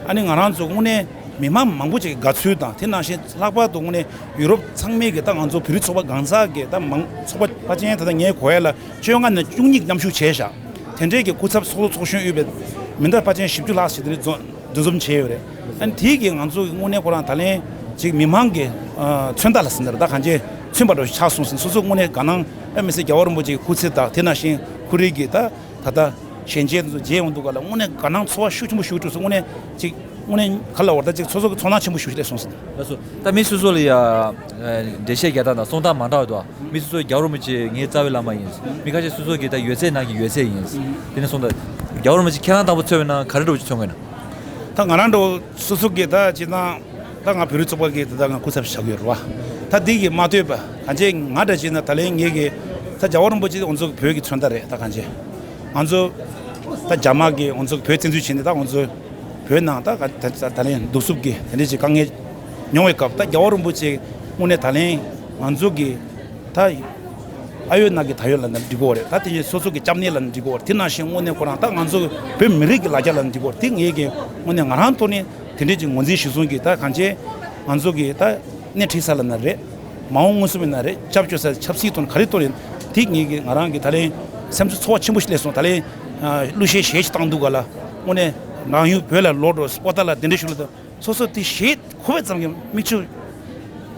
ཨ་ནི་ང་རང་ཚོ་དངོས་གནས་མི་མང་མང་པོ་ཅིག་གི་དགའ་ཚོར་དང་དེ་ནང་བཞིན་ལྷག་པར་དུ་དངོས་གནས་ཡུ་རོབ་ཚང་མས་གི་ད་ང་ཚོ་བོད་རིགས་ཚོགས་པ་གང་ཟག་གི་ད་མང་ཚོགས་པ་ཕལ་ཆེར་ད་ལྟ་ངའི་གོ་ཡ་ལ་བཅོ་ལྔ་ནས་བཅུ་གཉིས་མཉམ་ཞུགས་བྱས་ཤག་དེ་འདྲའི་གི་སྐུ་ཚབ་ཚོགས་གཙོ་ཚོགས་གཞོན་དབུས་པའི་མི་འདྲ་ཕལ་ཆེར་བཞི་བཅུ་ལྷག་ཞིག་དེ་འདྲ་འཛོམས་འཛོམས་འཛོམས་བྱས་ཡོད་རེད། ཨ་ནི་དེའི་གི་ང་ཚོ་གི་དངོས་གནས་ཁོ་རང་ད་ལན་ཅིག་མི་མང་གི་ཨ་མཚོན་རྟགས་ལ་ཟིན་ན་རེད། ད་གང་ཅི་མཚོན་པ་འདྲ་ཞིག་ཆགས་སོང་ཟིན། སོ་སོ་དངོས་གནས་དགའ་སྣང་དཔེ་མི་སྲིད་རྒྱལ་བ་རིན་པོ་ཆེའི་སྐུ་ཚེ་དང་དེ་ནང་བཞིན་ཁོ་རའི་གི་ད་ད་ལྟ་ཞལ་མཇལ་དེ་ཚོ་མཇལ་ཡོང་དུས་ག་ལ་དངོས་གནས་དགའ་སྣང་ཚོར་བ་ཤུགས་ཆེན་པོ་ཞིག་སྤྲད་སོང་། དངོས་གནས་ཅིག་དངོས་གནས་ག་ལ་བར་ད་ཅིག་སོ་སོ་གི་ཚོར་སྣང་ཆེན་པོ་ཞིག་སླེབས་སོང་ཟིན། ལགས་སོ། ད་མི་སོ་སོ་ལ་ཡ་འགྲེལ་བཤད་རྒྱག་སྟངས་དང་གསུང་སྟངས་མ་འདྲ་བ་འདུག་མི་སོ་སོ་རྒྱལ་བ་རིན་པོ་ཆེ་ངའི་རྩ་བའི་བླ་མ་ཡིན། མི་ཁ་ཤས་སོ་སོ་གི་ད་ཡོད་ཚད་ནང་གི་ཡོད་ཚད་ཡིན། དེ་ནས་སོང་ད་རྒྱལ་བ་རིན་པོ་ཆེ་ཁྱེད་རང་དང་པོ་ཚོར་བའི་ནང་ག་རེ་འདྲ་བོ་ཅིག་མཚོན་གི་ན། ད་ང་རང་འདྲ་བོ་སོ་སོ་གི་ད་ཅིག་ད་ད་ང་བོད་རིགས་ཚོགས་པ་གི་ད་ད་ང་སྐུ་ཚབ་ཞུ་གི་ཡོད་རེད་བ། ད་འདི་གི་མ་ལྟོས་པ་གང་ཅི་ང་འདྲ་ཅིག་ན་ད་ལན་ངེད་ཀྱི་ད་རྒྱལ་བ་རིན་པོ་ཆེ་ང་ཚོ་བོད་ཀྱི་མཚོན་རྟགས་རེད། ད་གང་ཅི་ང་ཚོ་ད་རྒྱ་དམར་གི་ང་ཚོ་བོད་བཙན་འཛུལ་བྱས་ནས་ད་ང་ཚོ་བོད་ནང་ད་ག་ད་ད་ད་ལན་གདུག་རྩུབ་ཀྱི་དེ་འདྲ་ཅིག་དཀའ་ངལ་མྱོང་བའི་སྐབས་ད་རྒྱལ་བ་རིན་པོ་ཆེ་དངོས་གནས་ད་ལན་ང་ཚོ་གི་ད་ཨ་ཡོད་ན་གི་ད་ཡོད་ལབ་ན་འགྲིག་གོ་རེད། ད་དེ་བཞིན་སོ་སོ་གི་སྐྱབས་གནས་ལབ་ན་འགྲིག་གོ་རེད། དེ་ནང་བཞིན་དངོས་གནས་ཁོ་རང་ད་ང་ཚོ་བོད་མི་རིགས་ཀྱི་ལ་རྒྱ་ལབ་ན་འགྲིག་གོ་རེད། དེ་ངེད་ཀྱི་དངོས་གནས་ང་རང་ཐོག་ནས་དེ་འདྲས་ཀྱི་ངོས་འཛིན་གཞིར་བཟུང་གི་ད་གང་ཅི་ང་ཚོ་གི་ད་སྣེ་ཁྲིད་ས་ལབ་ན་རེད། མ་འོངས་མངོན་སུམ་ཡིན་ན་རེད། སྐྱབས་བཅོལ་ས་ཆབ་སྲིད་ཐོག་ནས་ག་རེ་ཐོག་ནས་དེ་ངེད་ཀྱི་ང་རང་གི་ད་ལན་སེམས་ཚོར་ཚོར་བ་ཆེན་པོ་ཞིག་སླེབས་སོང་། ད་ལན་གླུ་གཞས་གཞས་ཤིག་བཏང་འདུག་ག་ལ་དངོས་གནས་རང་ཡུལ་བོད་ལ་ལོག་འགྲོ་པོ་ཏཱ་ལ་དེ་འདྲས་ཞུ་ལ་ད། སོ་སོ་དེ་ཞེས་གོ་བའི་ཙམ་གྱི་མིག་ཆུ་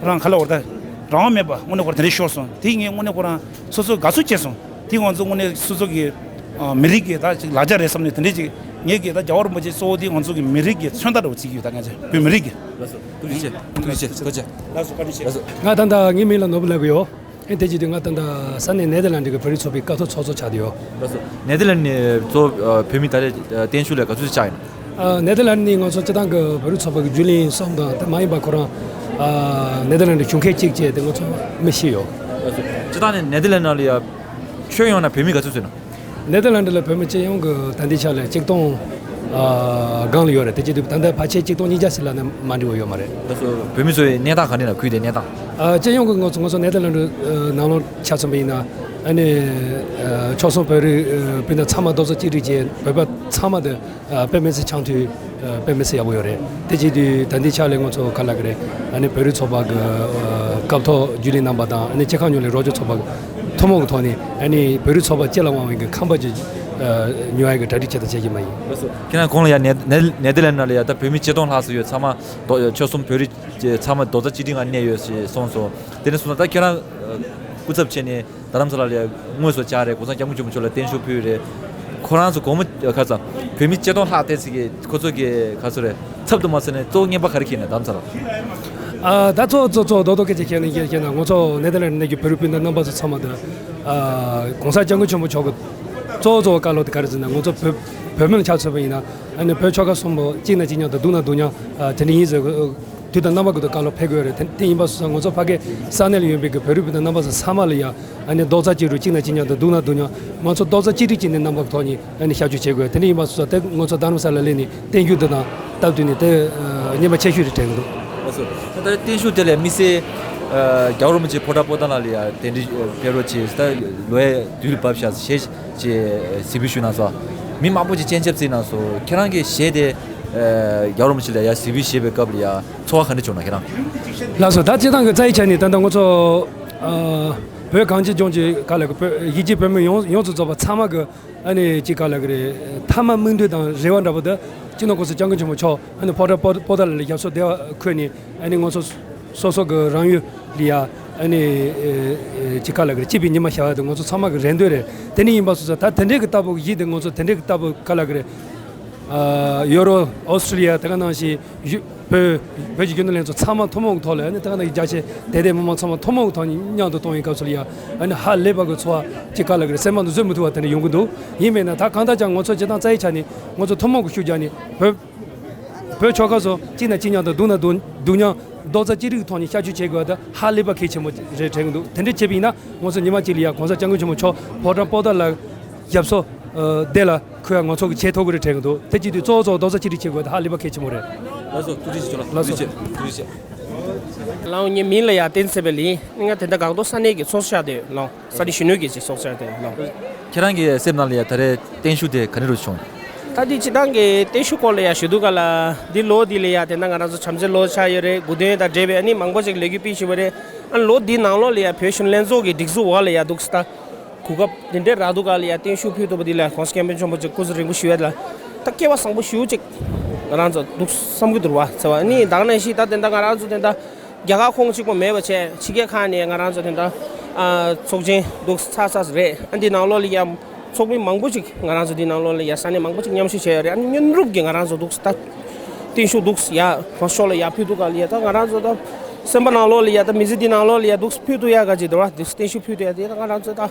རང་ཁ་ལ་བར་ད་རང་དབང་མེད་པ་དངོས་གནས་ཁོ་དེ་འདྲ་ཤོར་སོང་། དེ་ངས་དངོས་གནས་ཁོ་རང་སོ་སོ་དགའ་ཚོར་སྐྱེས་སོང་། དེ་ང་ཚོ་དངོས་གནས་སོ་སོ་གི་ཨ་མི་རིགས་ཀྱི་ད་ཅིག་ལ་རྒྱ་རེད་བསམ་ནས་དེ་འདྲས་ཅིག་ངས་ཀྱི་ད་རྒྱལ་བ་རིན་པོ་ཆེ་གཙོ་བོ་དེ་ང་ཚོ་གི་མི་རིགས་ཀྱི་མཚོན་རྟགས་འདྲ་བོ་བརྩི་གི་ཡོད། ད་ང་ཚོ་བོད་མི་རིགས་ཀྱི། ལགས་སོ། ཐུགས་རྗེ་ཆེ། ཐུགས་རྗེ་ཆེ། ཐུགས་རྗེ་ཆེ། ལགས་སོ། བཀའ་དྲིན་ཆེ། ལགས་སོ། ང་ད་ལྟ་ངའི་མིང་ལ་ནོར་བུ་ལབ་ཀྱི་ཡོད། ཨེ་དེ་བྱེད་དུས་ང་ད་ལྟ་ས་གནས་ནེ་དར་ལན་ཌི་གི་བོད་རིགས་ཚོགས་པའི་སྐབས་ཐོག་ཚོགས་གཙོ་ཆགས་བསྡད་ཡོད། ལགས་སོ། ནེ་དར་ལན་ཌི་ནས་གཙོ་བོ་བོད་མི་ད་རེས་བརྟན་བཞུགས་ལ་ག་ཚོད་ཅིག་ཆགས་ཡིན། ཨ་ནེ་དར་ལན་ཌི་ནས་ང་ཚོ་སྤྱིར་བཏང་གི་བོད་རིགས་ཚོགས་པ་གི་རྒྱུན་ལས་གསུམ་དང་དེ་མ་ཡིན་པ་ཁོ་རང་ཨ་ནེ་དར་ལན་ཌི་གཞུང་ཁྱེར་གཅིག་བཅས་ཏེ་ང་ཚོ་མི་བཞི་ཡོད། ལགས་སོ། སྤྱིར་བཏང་ནས་ནེ་དར་ལན་ཌི་ནང་ལ་ཡ་ཁྱོན་ཡོངས་ནས་བོད་མི་ག་ཚོད་ཡོད་ན། ནེ་དར་ལན་ཌི་ལ་བོད་མི་སྤྱི་ཡོངས་ཀྱི་ད་ལྟའི་ཆ་ལ་ཆིག་སྟོང་ཨ་སྒང་ལ་ཡོད་རེད། དེ་བྱེད་དུས་ད་ལྟ་ཕལ་ཆེར་ཆིག་སྟོང་ཉིས་བརྒྱ་ཞིག་ལ་ནས་མ་འགྲོ་བ་ཡོད་མ་རེད། ལགས་སོ། བོད་མི་ཚོའི་གནས་སྟངས་ག་འདྲ་ན། ཁུལ་དེའི་གནས་སྟངས། ཨ་སྤྱི་ཡོངས་ཀྱི་ང་ཚོ་ང་ཚོ་ནེ་དར་ལན་ཌི་ཨ་ནང་ལོགས་ཆ་མཚོན་པ་ཡིན་ན་ཨ་ནི་ཨ་ཕྱོགས་མཚུངས་བོད་རིགས་ཨ་སྤུན་ཟླ་ཚང་མ་རྡོག་རྩ་གཅིག་སྒྲིལ་བྱས་བོད་པ་ཚང་མ་དེ་ཨ་དཔེ་མི་སྲིད་འཆམ་མཐུན་ཨ་དཔེ་མི་སྲིད་ཡག་པོ་ཡོད་རེད། དེ་བྱེད་དུས་ད་ལྟའི་ཆ་ལ་ང་ཚོ་ག་ལབ་ཀྱི་རེད། ཨ་ནི་བོད་རིགས་ཚོགས་པ་གི་ཨ་སྐབས་ཐོག་རྒྱུན་ལས་རྣམ་པ་དང་ཨ་ནི་སྤྱི་ཁྱབ་ཉོ་ལས་རོགས་སྐྱོར་ཚོགས་པ་ཐུན་མོང་གི་ཐོག་ནས་ཨ་ནི་བོད་རིགས་ཚོགས་པ་སྤྱི་ལ་དབང་བའི་གི་ཁང་པ་ཅིག་ཨ་ཉོ་ཡ་གི་གྲ་སྒྲིག་བྱེད་དང་བྱེད་ཀྱི་མ་ཡིན། ལགས་སོ། ཁྱེད་རང་གོང་ལ་ཡ་ནེ་ནེ་ནེ་དར་ལན་ཌི་ནང་ལ་ཡ་ད་བོད་མི་ཆིག་སྟོང་ལྷག་ཙམ་ཡོད། ཚང་མ་རྡོག་ཕྱོགས་གསུམ་བོད་རིགས་ཚང་མ་རྡོག་རྩ་གཅིག་སྒྲིལ་ངང་གནས་ཡོད་ཞེས་གསུངས་སོང་། དེ་ནས་སོང་ཙང་ད་ཁྱེད་རང་སྐུ་ཚབ་བྱས་ནས་རྡ་རམ་ས་ལ་ལ་དངོས་སུ་བཅར་རེད། ༸གོང་ས་༸སྐྱབས་མགོན་ཆེན་པོ་མཆོག་ལ་བརྟན་བཞུགས་ཕུལ་རེད། ཁོ་རང་ཚོ་སྒོར་མོ་ག་ཚོད་བོད་མི་ཆིག་སྟོང་ལྷག་བལྟས་ཚེ་གི་ཁོ་ཚོ་གི་ག་ཚོད་རེད། ཚབ་ཏུ་མ་ཟེར་ནས་གཙོ་བོ་རྔན་པ་ག་རེ་ཁྱེར་ནས་རྡ་རམ་ས་ལ། ཨ་ད་གཙོ་གཙོ་གཙོ་རྡོག་རྡོག་སྐད་ཆ་བཤད་ན་བཤད་བཤད་ན་ང་ཚོ་ནེ་དར་ལན་ཌི་ནས་ཀྱི་བོད་རིགས་སྤུན་ཟླ་རྣམ་པ་ཚོ་ཚང་མ་དང་ཨ་༸གོང་ས་༸སྐྱབས་མགོན་ཆེན་པོ་མཆོག་གི་གཙོ་གཙོ་བོ་བཀའ་སློབ་དེ་ག་རེ་ཟེར་ན་ང་ཚོ་བོད་བོད་མི་ལ་ཆ་མཚོན་པ་ཡིན་ན་ཨ་ནི་བོད་ཆོལ་ཁ་གསུམ་པོ་གཅིག་ན་གཅིག་མཉམ་དང་སྡུག་ན་སྡུག་མཉམ་ཨ་དེ་འདྲ་ཡིན་ཟེར་དུས་དང་རྣམ་པ་ཀུན་ཏུ་བཀའ་སློབ་ཕེབས་དགོས་རེད། དེ་དེ་ཡིན་པ་སོང་ཙང་ང་ཚོ་ཕ་གི་ས་གནས་ལ་ཡོད་པའི་གི་བོད་རིགས་སྤུན་ཟླ་རྣམ་པ་ཚོ་ཚང་མ་ལ་ཡ་ཨ་ནི་རྡོག་རྩ་གཅིག་རུ་གཅིག་ན་གཅིག་མཉམ་དང་སྡུག་ན་སྡུག་མཉམ་ང་ཚོ་རྡོག་རྩ་གཅིག་སྒྲིལ་གྱི་ནི་རྣམ་པ་ཐོག་ནས་ཨ་ནི་བྱ་སྤྱོད་བྱེད་དགོས། དེ་འདྲ་ཡིན་པ་སོང་ཙང་དེ་ང་ཚོ་རྡ་རམ་ས་ལ་སླེབས་ནས་བརྟན་བཞུགས་འདི་དང་སྟབས་བསྟུན་ནས་དེ་ཨ་སྙན་པ་ཆེ་ཤོས་རེ་དྲན་གྱི་འདུག། ལགས་སོ། ད་ལྟ་བརྟན་བཞུགས་དེ་ལ་དམིགས་བསལ་ཨ་རྒྱལ་བ་རིན་པོ་ཆེ་ཕོ་བྲང་པོ་ཏཱ་ལ་ལ་ཡ་གདན་འདྲེན་ཕེབས་རོགས་བྱེད། ད་ལོ་ཡ་དུས་ལ་བབས་ཤག་ཞེས་ཅེས་གཟིགས་འབུལ་ཞུས་གནང་སོང་། མི་མང་པོ་ཅིག་སྤྱན་ཆབ་བརྩིགས་གནང་སོང་། ཁྱེད་རང་གི་གཞས་དེ་ཨ་རྒྱལ་བ་རིན་པོ་ཆེ་ལ་ཡ་གཟིགས་འབུལ་ཞུས་པའི་སྐབས་ལ་ཡ་ཚོར་བ་ག་འདྲ་བྱུང་ན་ཁྱེད་རང་། ལགས་སོ། ད་སྤྱིར་བཏང་གི་རྩ་ཡི་ཆ་ནས་ད་ལྟ་ང་ཚོ་ཨ་བོད་གངས་ཅན་ལྗོངས་ཀྱི་ག་ལ་གི་བོད་གཞིས་བྱེས་བོད་མི་ཡོངས་ཡོངས་སུ་རྫོགས་པ་ཚང་མ་གི་ཨ་ནི་ཅིག་ག་ལ་གི་རེད། མཐའ་མ་སྨིན་འདུན་དང་རེ་བ་འདྲ་པོ་དེ་སྤྱི་ནོར་༸གོང་ས་༸སྐྱབས་མགོན་ཆེན་པོ་མཆོག་ཨ་ནི་ཕོ་བྲང་པོ་པོ་ཏཱ་ལ་ལ་ཞབས་སོར་བདེ་བ་འཁོད་ནས་ཨ་ནི་ང་ཚོ་སོ་སོ་གི་རང་ཡུལ་ལ་ཡ་ ཨ་ནི་ཨེ་ཨེ་ཅི་ག་ལབ་དགོས་རེད། སྐྱིད་པའི་ཉི་མ་ཤར་བ་དེ་ང་ཚོ་ཚང་མ་གི་རེ་འདོད་རེད། དེ་ནས་ཡིན་པ་སོང་ཙང་ད་དེ་འདྲའི་གི་རྟགས་པོ་གཞི་དེ་ང་ཚོ་དེ་འདྲའི་གི་རྟགས་པོ་ག་ལབ་དགོས་རེད། ཨ་ཡོ་རོབ། ཨོ་སི་ཀྲི་ལི་ཡ་དེ་ག་ནང་བཞིན་ཡུ་བོད་བོད་ཀྱི་རྒྱུན་ལས་ཚོ་ཚང་མ་ཐུན་མོང་གི་ཐོག་ལ་ཨ་ནི་དེ་ག་ནང་གི་རྒྱ་ཆེ་དད་ལྡན་མི་མང་ཚང་མ་ཐུན་མོང་གི་ཐོག་ནས་མཉམ་དུ་གཏོང་བའི་སྐབས་སུ་ལ་ཡ་ཨ་ནི་ཧ་ལས་པ་གི་ཚོར་བ་ཅི་ག་ལབ་དགོས་རེད། སེམས་པ་ནང་བཟོད་མི་ཐུབ་པ་དེ་འདྲ་ཡོང་གི་འདུག་ཡིན་མིན་ན་ད་གང་ལྟར་ཀྱང་ང་ཚོ་སྤྱིར་བཏང་རྩ་བའི་ཆ་ནས་ང་ཚོ་ཐུན་མོང་གི་ཤུགས་རྒྱག་ནས་བོད། བོད་ཆོལ་ཁ་ཚོ་གཅིག་ན་གཅིག་མཉམ་དང་། སྡུག་ན་སྡུག་སྡུག་མཉམ། རྡོག་རྩ་གཅིག་སྒྲིལ་གྱི་ཐོག་ནས་བྱ་སྤྱོད་བྱེད་དགོས་པ་དེ་ཧ་ལས་པ་གལ་ཆེན་པོ་རེད་དྲན་གྱི་འདུག་དེ་འདྲ་བྱས་པ་ཡིན་ན་ང་ཚོ་ཉི་མ་གཅིག་ལ་ཡ་༸གོང་ས་༸སྐྱབས་མགོན་ཆེན་པོ་མཆོག་ཕོ་བྲང་པོ་ཏཱ་ལ་ཞབས་སོར་བསྡད་ལ་འཁོད་ཡ་ང་ཚོ་གིས་བྱེད་ཐུབ་ཀྱི་རེད་དྲན་གྱི་འདུག་དེ་གཅིག་དུས་གཙོ་བོ་གཙོ་བོ་རྡོག་རྩ་གཅིག་སྒྲིལ་བྱེད་དགོས་པ་དེ་ཧ་ལས་པ་གལ་ཆེན་པོ་རེད། ལགས་སོ། ཐུགས་རྗེ་ཆེ། ལགས་སོ། ཐུགས་རྗེ་ཆེ། ཐུགས་རྗེ་ཆེ། ལགས་འོང་། ངའི་མིང་ལ་ཡ་བསྟན་འཛིན་ཚེ་འཕེལ་ཡིན། ང་དེ་འདྲ་སྒང་ཏོག་ས་གནས་ཀྱི་ཚོགས་བཅར་དེ་ལགས། ས་གནས་གཞོན་ནུ་གི་ཅིག་ཚོགས་བཅར་དེ་ལགས། ཁྱེད་རང་གི་སེམས་ནང་ལ་ཡ་ད་རེས་བརྟན་བཞུགས་དེ་ག་ནས་རུ་བྱུང་། ད་འདི་སྤྱིར་བཏང་གི་བརྟན་བཞུགས་སྐོར་ལ་ཡ་ཞུ་དུས་ག་ལ། འདི་ལོ་འདི་ལ་ཡ་དེ་འདྲ་ང་རང་ཚོ་བྱམས་བརྩེའི་ལོ་ཆགས་ཡོད་རེད། དགུ་སྟོན་དང་འབྲེལ་བའི་ཨ་ནི་མང་པོ་ཅིག་ལས་འགུལ་སྤེལ་བཞིན་པ་རེད། ཨ་ནི་ལོ་འདི་ནང་ལོགས་ལ་ཡ་བོད་གཞོན་ནུ་ལྷན་ཚོགས་ཀྱི་སྒྲིག་འཛུགས་འོག་ལ་ཡ་འདུག་སེ་ད་གོ་སྐབས་འདི་འདྲའི་རག་དུས་ག་ལ་ཡ་བརྟན་བཞུགས་ཕུལ་ཐུབ་པ་འདི་ལ་༸གོང་ས་༸སྐྱབས་མགོན་ཆེན་པོ་མཆོག་སྐུ་ཚེ་རིང་པོ་ཞུ་ཡ་ལ་ད་སྐལ་བ་བཟང་པོ་ཞེ་པོ་ཅིག་ང་རང་ཚོ་འདུག་བསམ་གྱི་འདུག་ར་བ། ཚེ་བ་ནི་ད་ག་ནང་བཞིན་ད་དེ་འདྲ་ང་རང་ཚོ་དེ་འདྲ་རྒྱ་གར་ཁོངས་གཅིག་པོ་མེད་པ་བྱས། ཕྱི་རྒྱལ་ཁག་ནས་ང་རང་ཚོ་དེ་འདྲ་ཨ་ཚོགས་ཆེན་འདུག་ཚར་ཚར་རེད། ཨ་འདི་ནང་ལོགས་ལ་ཡ་ཚོགས་མི་མང་པོ་ཅིག་ང་རང་ཚོ་འདི་ནང་ལོགས་ལ་ཡ་ས་གནས་མང་པོ་ཅིག་མཉམ་ཞུགས་བྱས་ཡོད་རེད། ཨ་ནི་མཉམ་རུབ་ཀྱིས་ང་རང་ཚོ་འདུག་ད་བརྟན་བཞུགས་འདུག་ཡ་ལྷོ་ཕྱོགས་ལ་ཡ་ཕུལ་དུས་ག་ལ་ཡ་ད་ང་རང་ཚོ་ད་སེམས་པ་ནང་ལོགས་ལ་ཡ་ད་མི་ཚེ་འདི་ནང་ལོགས་ལ་ཡ་འདུག་ཕུལ་ཐུབ་ཡ་ག་ཅིག་འདུག་ར། འདུག་བརྟན་བཞུགས་ཕུལ་ཐུབ་ཡ་དེ་ད་ང་རང་ཚོ་ད་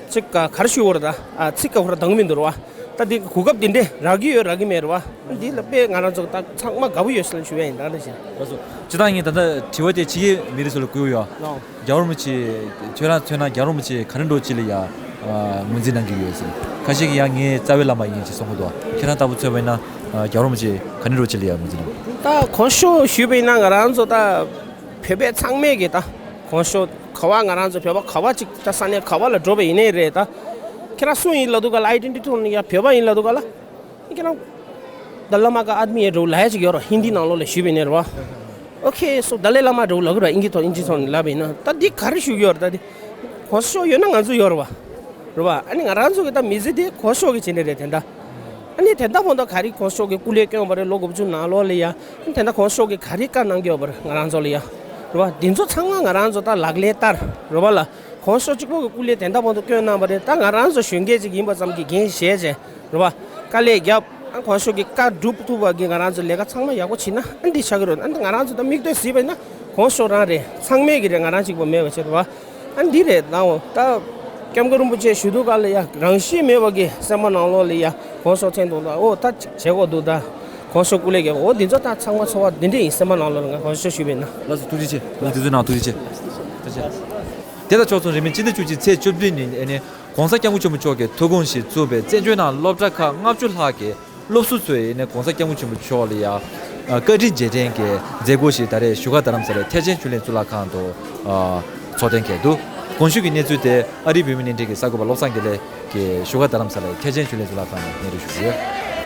ཅིག་ག་ག་རེ་ཞུ་དགོས་རེད། ད་ཨ་ཚིག་ག་ཁོ་ར་འདང་མི་འདུག་ར་བ། ད་འདི་གོ་སྐབས་འདི་འདྲས་རག་གི་ཡོད་རག་གི་མེད་རེད་བ། འདི་ལ་དཔེ་ང་རང་ཚོ་ད་ཚང་མ་དགའ་པོ་ཡོད་ཟེར་ཞུ་ཡ་ཡིན། ད་འདྲ་བྱས། ལགས་སོ། སྤྱིར་བཏང་ངས་ད་ལྟ་དྲི་བ་དེ་ཕྱི་རྒྱལ་མི་རིགས་ཚོ་ལ་བསྐུར་ཡོད། ལགས། རྒྱལ་བ་རིན་པོ་ཆེ་ཁྱོད་རང་མཚོན་ན་རྒྱལ་བ་རིན་པོ་ཆེ་ག་རེ་འདྲ་ཅིག་ལ་ཡ་ངོས་འཛིན་གནང་གི་ཡོད་ཟེར། ཁ་ཤས་ཀྱིས་ཡང་ངའི་རྩ་བའི་བླ་མ་ཡིན་ཅེས་གསུང་གི་འདུག་ཁྱེད་རང་ལྟ་བུ་མཚོན་པ་ཡིན་ན་རྒྱལ་བ་རིན་པོ་ཆེ་ག་རེ་འདྲ་ཅིག་ལ་ཡ་ངོས་འཛིན་གནང་། ད་གོང་ས་མཆོག་ཞུས་པ་ཡིན་ན་ང་རང་ཚོ་ད་བོད་པ་ཚང་མས་ཀྱི་ད་གོང་ས་མཆོག་ག་བ་ང་རང་ཚོ་བོད་པ་ག་བ་ཅིག་ད་ས་གནས་ག་བ་ལ་འགྲོ་བ་ཡིན་ནའི་རེད། ད་ཁྱེད་རང་སུ་ཡིན་ལབ་དུས་ག་ལ་ཨའི་ཌེན་ཊི་ཊི་ཐོག་ནས་ཡ་བོད་པ་ཡིན་ལབ་དུས་ག་ལ། ཁྱེད་རང་ད་ལ་མ་ག་ཨ་དམི་ཡེ་འགྲོ་ལ་ཡ་ཅིག་ཡོད་ར། ཧིན་དི་ནང་ལོགས་ལ་ཞུས་པ་ཡིན་ནའི་རེད་བ། ཨོ་ཁེ། སོ་ད་ལའི་བླ་མ་འགྲོ་ལབ་གི་ར། ཨིན་ཇི་ཐོག་ཨིན་ཇི་ཐོག་ནས་ལབ་པ་ཡིན་ན་ད་འདི་ག་རེ་ཞུ་གི་ཡོད་ར། ད་འདི་གོང་ས་མཆོག་ཡོད་ན་ང་ཚོ་ཡོད་ར་བ། རེད་བ། ཨ་ནི་ང་རང་ཚོ་གི་ད་མི་ཚེ་དེ་གོང་ས་མཆོག་གི་བྱས་ནས་རེད་དེ་འདྲ། ཨ་ནི་དེ་འདྲ་བོ་འདྲ་ག་རེ་གོང་ས་མཆོག་གི་སྐུ་ལས་བསྐྱོན་པ་རེད། ལོ་དགུ་བཅུ་ནང་ལོགས་ལ་ཡ། ཨ་ནི་དེ་འདྲ་གོང་ས་མཆོག་གི་ག་རེ་བཀའ་གནང་གི་ཡོད་པ་རེད་ང་རང་ཚོ་ལ་ཡ། རེད་བ། འདི་ཚོ་ཚང་མ་ང་རང་ཚོ་ད་ལག་ལེན་བསྟར། རེད་བ་ལ། གོང་ས་མཆོག་གཅིག་པོ་གི་སྐུ་ལས་དེ་འདྲ་བོ་འདྲ་བསྐྱོན་གནང་བ་རེད། ད་ང་རང་ཚོ་གཞོན་སྐྱེས་ཅིག་ཡིན་པ་ཙམ་གྱིས་འགན་བཞེས་བྱས། རེད་བ། དཀའ་ལས་བརྒྱབ། ཨ་གོང་ས་མཆོག་གི་བཀའ་སྒྲུབ་ཐུབ་པ་གི་ང་རང་ཚོ་ལས་ཀ་ཚང་མ་ཡག་པོ་བྱེད་ན་ཨ་འདི་ཆགས་ཀྱི་རེད། ཨ་ང་རང་ཚོ་ད་མིག་ལྟོས་གཟིགས་པ་ཡིན་ན་གོང་ས་མཆོག་རང་རེད། ཚང་མས་ཀྱི་རེད། ང་རང་གཅིག་པོ་མེད་པ་བྱེད་རེད་བ། ཨ་འདི་རེད། ད་འོ་ད་སྐྱབས་མགོན་རིན་པོ་ཆེ་ཞུ་དུས་ག་ལ་ཡ་རང་བཞིན་མེད་པ་གི་སེམས་པ་ནང་ལོགས་ལ་ཡ་གོང་ས་མཆོག་མཚན་ཐོག་ལ་འོ་ད་བྱེད་དགོས་འདུག་ད་གོང་ས་མཆོག་སྐུ་ལས་བརྒལ་བ་འོ་འདི་ཚོ་ད་ཚང་མ་ཚོར་བ་འདི་འདྲས་ཡིན། སེམས་པ་ནང་ལོགས་ལ་ང་གོང་ས་མཆོག་ཞུས་པ་ཡིན་ན། ལགས་སོ། ཐུགས་རྗེ་ཆེ། ལགས་དུས་ཚོད་གནང་། ཐུགས་རྗེ་ཆེ། ཐུགས་རྗེ་ཆེ། དེ་དང་ཕྱོགས་མཚུངས་རིང་མིན་སྤྱི་ཟླ་བཅུ་གཅིག་ཚེས་བཅུ་བདུན་ཉིན་ཨ་ནི་༸གོང་ས་༸སྐྱབས་མགོན་ཆེན་པོ་མཆོག་གི་ཐུགས་དགོངས་བཞིན་བཙུགས་པའི་བཙན་བྱོལ་ནང་སློབ་གྲྭ་ཁག་ལྔ་བཅུ་ལྷག་གི་སློབ་ཟུར་ཚོས་ཨ་ནི་༸གོང་ས་༸སྐྱབས་མགོན་ཆེན་པོ་མཆོག་ལ་ཡ་ཨ་བཀའ་དྲིན་རྗེས་དྲན་གྱི་མཛད་སྒོ་ཞིག་ད་རེས་བཞུགས་སྒར་རྡ་རམ་ས་ལའི་ཐེག་ཆེན་ཆོས་གླིང་གཙུག་ལག་ཁང་དུ་ཨ་ཚོགས་གཏན་འཁེལ་འདུག་གོང་ཞུས་ཀྱི་གནས་ཚུལ་དེ་ཨ་རིའི་བོད་མི་སྣེ་ཁྲིད་ཀྱི་གསར་འགོད་པ་བློ་བཟང་དགེ་ལེགས་ཀྱིས་བཞུགས་སྒར་རྡ་རམ་ས་ལའི་ཐེག་ཆེན་ཆོས་གླིང་གཙུག་ལག་ཁང་ནས་སྙན་སྒྲོན་ཞུ་གི་ཡོད།